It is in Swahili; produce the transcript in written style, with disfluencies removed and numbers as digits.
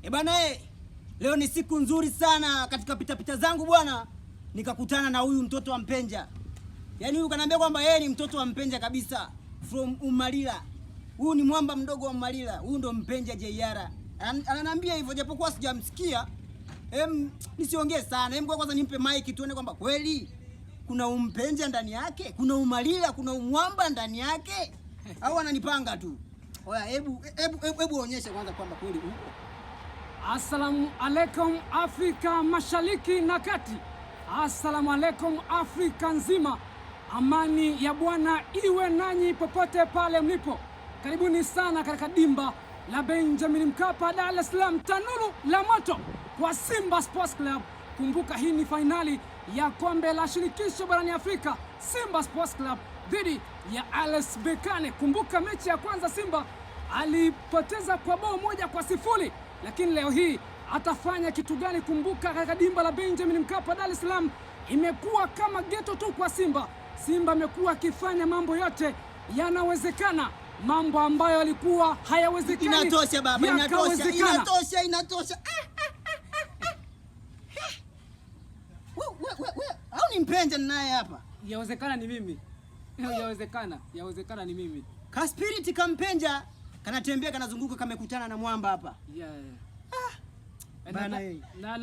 E bana e, leo ni siku nzuri sana katika pitapita zangu bwana, nikakutana na huyu mtoto wa Mpenja. Yaani huyu kanaambia kwamba yeye ni mtoto wa Mpenja kabisa from Umalila. Huyu ni mwamba mdogo wa Umalila. Huyu ndo Mpenja JR. Ananiambia hivyo japokuwa sijamsikia. Nisiongee sana. Kwanza nimpe mic tuone kwamba kweli kuna umpenja ndani yake, kuna umalila, kuna umwamba ndani yake au ananipanga tu. Oya, hebu hebu hebu onyesha kwanza kwamba kweli upo. Assalamu alaikum Afrika Mashariki na Kati. Assalamu alaikum Afrika nzima. Amani ya Bwana iwe nanyi popote pale mlipo. Karibuni sana katika dimba la Benjamin Mkapa, Dar es Salaam, tanuru la moto kwa Simba Sports Club. Kumbuka hii ni fainali ya kombe la shirikisho barani Afrika, Simba Sports Club dhidi ya RS Berkane. Kumbuka mechi ya kwanza Simba alipoteza kwa bao 1-0, lakini leo hii atafanya kitu gani? Kumbuka katika dimba la Benjamin Mkapa Dar es Salaam imekuwa kama geto tu kwa Simba. Simba amekuwa akifanya mambo yote yanawezekana, mambo ambayo yalikuwa hayawezekani Inatosha baba, inatosha, yakawezekana. Inatosha, inatosha. Ah, ah, ah, ah, ah. We, we, we, we, au ni Mpenja ninaye hapa? Yawezekana ni mimi. Yawezekana ni mimi. Ka spirit kampenja kanatembea kanazunguka kamekutana na mwamba hapa. Yeah. Bana, Na, eh. na,